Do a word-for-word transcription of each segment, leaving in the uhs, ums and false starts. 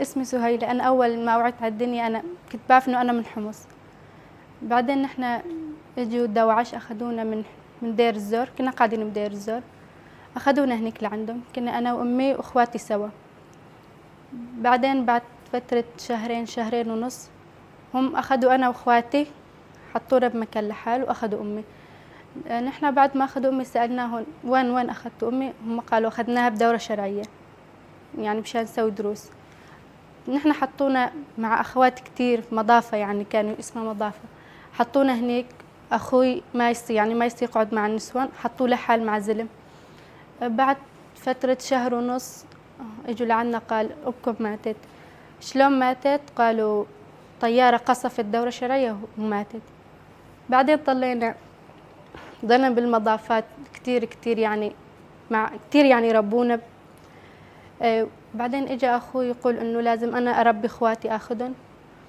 اسمي سهيلة. أنا أول ما وعيت على الدنيا أنا كنت بعرف إنه أنا من حمص. بعدين نحن إجوا دواعش أخدونا من، من دير الزور، كنا قاعدين بدير الزور، أخدونا هنيك لعندهم، كنا أنا وأمي وإخواتي سوا. بعدين بعد فترة شهرين، شهرين ونص، هم أخدوا أنا وإخواتي، حطونا بمكان لحال وأخدوا أمي. نحن بعد ما أخدوا أمي سألناهم: "وين، وين أخدتوا أمي؟" هم قالوا: "أخدناها بدورة شرعية." يعني مشان نسوي دروس. نحن حطونا مع أخوات كتير في مضافة، يعني كانوا اسمها مضافة، حطونا هنيك. أخوي ما يصير، يعني ما يصير يقعد مع النسوان، حطوه لحال مع زلم. بعد فترة شهر ونص، آه، إجوا لعنا قال: "أمكم ماتت". "شلون ماتت؟" قالوا: "طيارة قصفت دورة شرعية وماتت". بعدين طلينا، ضلنا بالمضافات كتير، كتير يعني، مع كتير يعني ربونا. آه، بعدين إجا أخوي يقول إنه لازم أنا أربي إخواتي، آخدهم.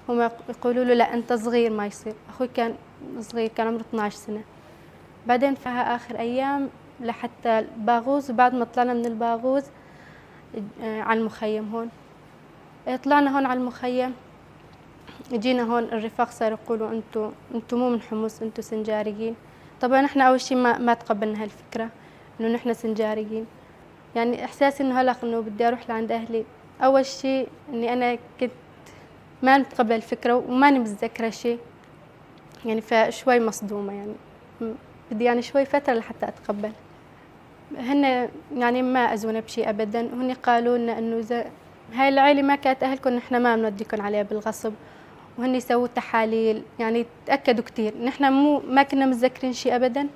هم يق-، يقولوا له: "لا، أنت صغير، ما يصير". أخوي كان صغير، كان عمره اثناعش سنة. بعدين فيها آخر أيام لحتى الباغوز، وبعد ما طلعنا من الباغوز، آه، على المخيم هون. إيه، طلعنا هون على المخيم، جينا هون الرفاق صاروا يقولوا: "انتوا، انتوا مو من حمص، انتوا سنجاريين". طبعًا احنا اول شي ما، ما تقبلنا هالفكرة انه نحن سنجاريين. يعني احساسي انه هلق انه بدي اروح لعند اهلي. اول شي اني انا كنت ما متقبلة الفكرة وماني متذكرة شي. يعني فشوي مصدومة يعني. م-، بدي يعني شوي فترة لحتى اتقبل. هن يعني ما أذونا بشي أبدًا، وهن قالوا لنا إنه إذا هاي العيلة ما كانت أهلكن، نحن ما بنوديكن عليها بالغصب. وهن سووا تحاليل، يعني تأكدوا كتير. نحن مو، ما كنا متذكرين شي أبدًا.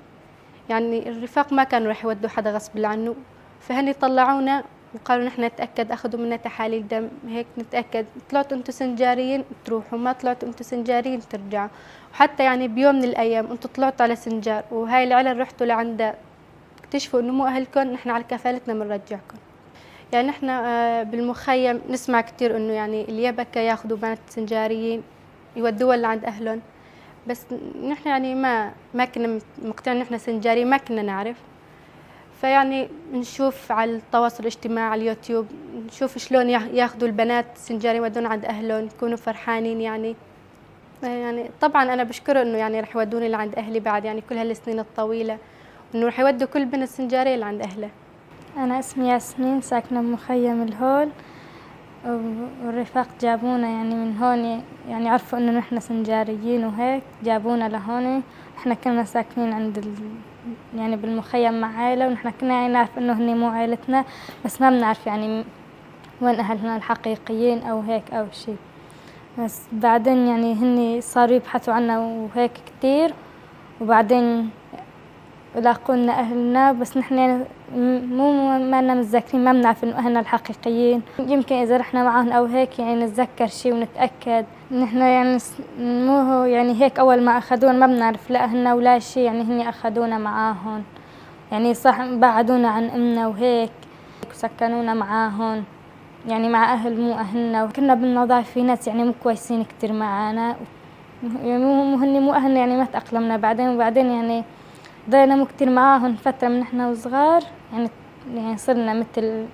يعني الرفاق ما كانوا رح يودوا حدا غصب عنه. فهن طلعونا وقالوا: "نحن نتأكد، أخدوا منا تحاليل دم، هيك نتأكد. طلعتوا انتوا سنجاريين، تروحوا، ما طلعتوا انتوا سنجاريين، ترجعوا". وحتى يعني بيوم من الأيام انتوا طلعتوا على سنجار، وهاي العيلة رحتوا لعندها، اكتشفوا إنه مو أهلكن، نحن على كفالتنا بنرجعكن. يعني نحن، آه، بالمخيم نسمع كتير إنه يعني اليبكة ياخدوا بنات سنجاريين يودوها لعند أهلن، بس نحن يعني ما، ما كنا مقتنعين إنه نحن سنجاريين، ما كنا نعرف. فيعني نشوف على التواصل الاجتماعي، على اليوتيوب، نشوف شلون ياخ-، ياخدوا البنات سنجاريين يودون عند أهلن، يكونوا فرحانين يعني. يعني طبعًا أنا بشكره إنه يعني رح يودوني لعند أهلي بعد يعني كل هالسنين الطويلة، وإنه رح يودوا كل بنت سنجارية لعند أهلها. أنا اسمي ياسمين، ساكنة بمخيم الهول، والرفاق جابونا يعني من هون، يعني عرفوا إنه نحن سنجاريين وهيك، جابونا لهون. نحن كنا ساكنين عند ال-، يعني بالمخيم مع عيلة، ونحن كنا يعني نعرف إنه هني مو عيلتنا، بس ما بنعرف يعني وين أهلنا الحقيقيين أو هيك أو شي. بس بعدين يعني هني صاروا يبحثوا عنا وهيك كتير، وبعدين لاقونا أهلنا، بس نحن يعني م-، مو، مو، ما لنا متذكرين، ما بنعرف إنه أهلنا الحقيقيين. يمكن إذا رحنا معاهم أو هيك يعني نتذكر شي ونتأكد. نحن يعني س-، مو هو يعني هيك أول ما أخدونا ما بنعرف لا أهلنا ولا شي، يعني هني أخدونا معاهم. يعني صح بعدونا عن أمنا وهيك، وسكنونا معاهم. يعني مع أهل مو أهلنا، وكنا بالنظافة في ناس يعني مو كويسين كتير معانا. يعني مو، مو هني مو أهلنا، يعني ما تأقلمنا بعدين. وبعدين يعني ضلينا مو كتير معاهم فترة من نحنا وصغار، يعني، يعني صرنا متل،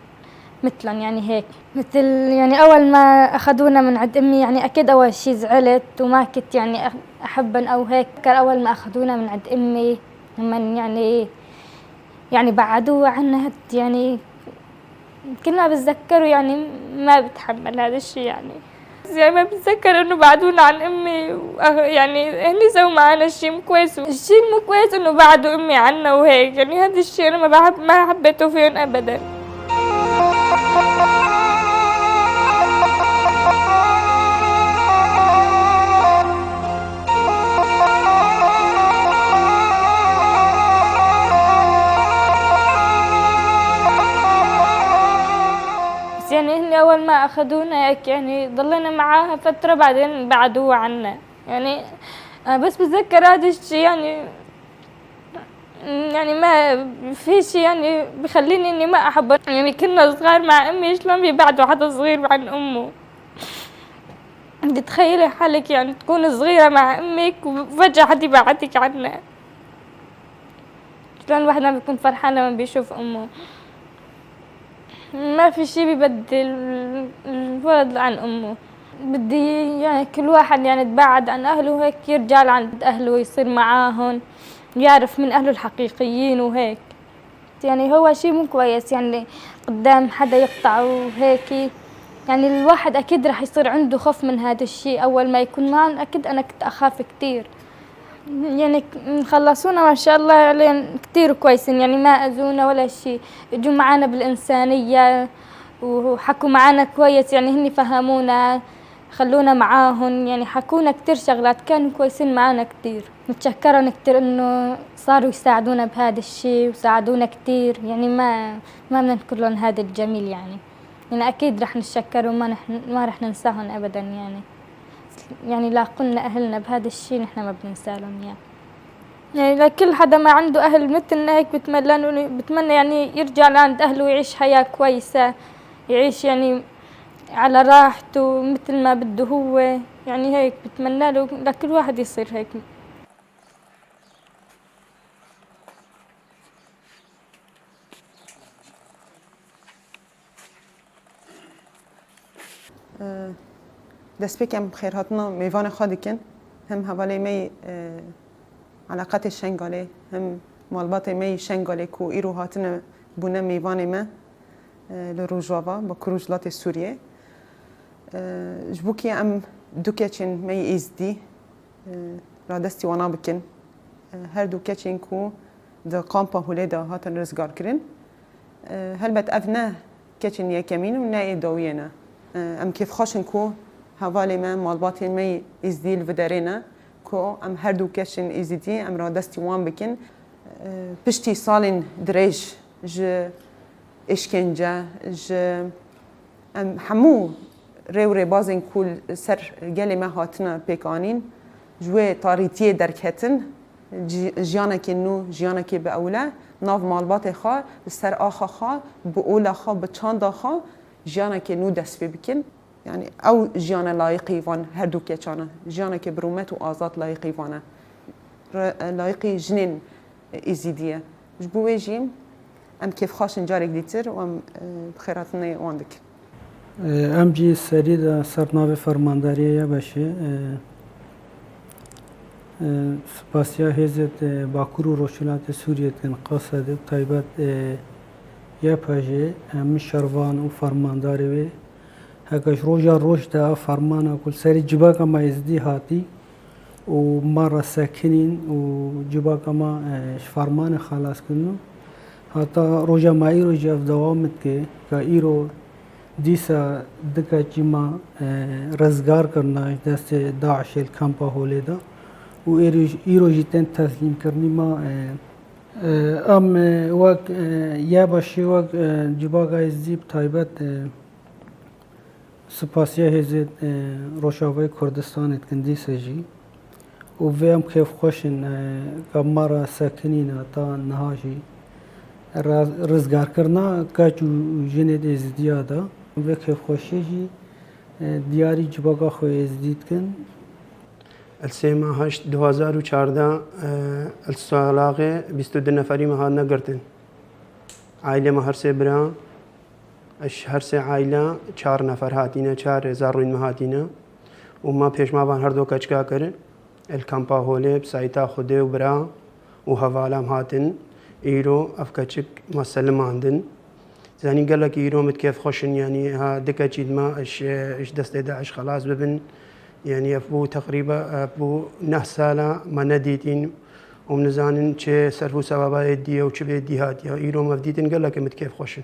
متلن يعني هيك. متل يعني أول ما أخدونا من عند أمي، يعني أكيد أول شي زعلت وما كنت يعني أح-، أحبن أو هيك. فكر أول ما أخدونا من عند أمي، لمن يعني، يعني بعدوه عنا هاد يعني كل ما بتذكره يعني ما بتحمل هذا الشي يعني. بس يعني ما بتذكر إنه بعدونا عن أمي وأخ-، يعني هني سووا معانا شي مو كويس. الشي المو كويس إنه بعدوا أمي عنا وهيك. يعني هذا الشي أنا ما بحب، ما حبيته فيهم أبدًا. بس يعني هني أول ما أخدونا هيك يعني ضلينا معاها فترة، بعدين بعدوها عنا. يعني أنا بس بتذكر هذا الشي يعني، يعني ما في شي يعني بخليني إني ما أحبه. يعني كنا صغار مع أمي، شلون بيبعدوا حدا صغير عن أمه؟ بتخيلي حالك يعني تكوني صغيرة مع أمك وفجأة حد يبعدك عنها. شلون الواحد ما بيكون فرحان لما بيشوف أمه؟ ما في شي ببدل الولد عن أمه. بدي يعني كل واحد يعني تبعد عن أهله هيك يرجع لعند أهله يصير معاهن، يعرف من أهله الحقيقيين وهيك. يعني هو شي مو كويس يعني قدام حدا يقطعه وهيك. يعني الواحد أكيد رح يصير عنده خوف من هذا الشي أول ما يكون معهم. أكيد أنا كنت أخاف كتير. يعني ك-، خلصونا ما شاء الله عليهم كتير كويسين، يعني ما أذونا ولا شي. اجوا معانا بالإنسانية وحكوا معانا كويس، يعني هني فهمونا، خلونا معاهن، يعني حكونا كتير شغلات، كانوا كويسين معانا كتير. نتشكرن كتير إنه صاروا يساعدونا بهذا الشي وساعدونا كتير، يعني ما، ما بدنا ننكرلن هذا الجميل يعني. يعني أكيد رح نتشكر وما نح-، ما رح ننساهن أبدًا يعني. يعني لاقولنا أهلنا بهذا الشي نحن ما بننسالن إياه. يعني لكل حدا ما عنده أهل متلنا هيك بتمنى له، بتمنى يعني يرجع لعند أهله ويعيش حياة كويسة، يعيش يعني على راحته متل ما بده هو، يعني هيك بتمنى له لكل واحد يصير هيك. Destpêk em xêrhatina mêvanê xwe dikin. Hem hevalê me yî, e, eleqetê Şengalê, hem malbatê me yî Şengalê ku îro hatine bûne mêvanê me, e, li Rojava, Bakur Rojhilatê Sûriyê. E, ji bo ku em du keçên me yî Êzidî, e, radestî wana bikin. E, her du keçên ku di kampa Holê de hatin rizgarkirin. E, helbet ev ne keçên yekemîn û ne ê dawiyê ne. E, em kêfxweş in ku hevalê me, malbatên me yî Êzidî li vê derê ne, ku em her du keçên Êzidî em radestî wan bikin. E, piştî salên dirêj ji êşkence, ji Em hemû rê û rêbazên ku li ser gelê me hatine pêkanîn, ji wê tarîtiyê derketin, ji-, jiyanekê nû, jiyanekê bi ewle, nav malbatê xwe, li ser axa xwe, bi ola xwe, bi çanda xwe, jiyanekê nû dest pê bikin. Yanî ew jiyane layiqî van her du keçan e. Jiyanekê bi rûmet û azad layiqî van e. Re-, layiqî jinên Êzîdî ye. Ji bo wê jî em kêfxweş in carek dîtir û em, e, bi xêrhatinê wan dikin. E, em jî serî de ser navê Fermandariyê YABŞ'ê, e, e, spasiya hêzê, e, Bakur û Rojhilatê Sûriyê dikin, Qasedê, bi taybet, e, YABŞ'ê, em şervan û fermandarê wê, heke ji roja roj de ev fermana ku li serî civaka me Êzidî hatî, û me re sekinîn û civaka me, e, ji fermanê xelas kirin û heta roja me îro jî ev dewam dike, ka îro dîsa du keçî me, e, rizgar kirine ji destê DAIŞ'ê li kampa Holê de û êrî-, îro jî tên teslîmkirinî me, e, e, em, e, wek, e, YABŞ'ê wek, e, civaka Êzidî bi taybet, e, Spasiya hêzên, e, Rojavayê Kurdistanê dikin dîsa jî. Û vê em kêfxweş in, e, ka me re sekinîne ta niha jî. Ra-, rizgarkirina keç û jinên Êzidiya de. Vê kêfxweşiyê jî, e, diyarî civaka xwe Êzidî dikin. Li sê meha heşt du hezar û çardeh, e, li Salaxê bîst û du neferî me hatine girtin. Aîlê me her sê bira, ji her sê aîle çar nefer hatîne, çar zarûyên me hatîne. Û me pêşma van her du keçika kir, li kampa Holê, bi sayîta Xwedê û bira û hevalam hatin. Îro ev keçik me selimandin. Zanî gelek îro min kêfxweş in, yanî ha du keçî me ji, ji destê DAIŞ xelas bibin. Yanî ev bû teqrîben, ev bû neh sala me nedîtîn û min nizanin çi serf û sewaba êdî ye û çi bê dî hatiye. Îro me ev dîtin gelek min kêfxweş in.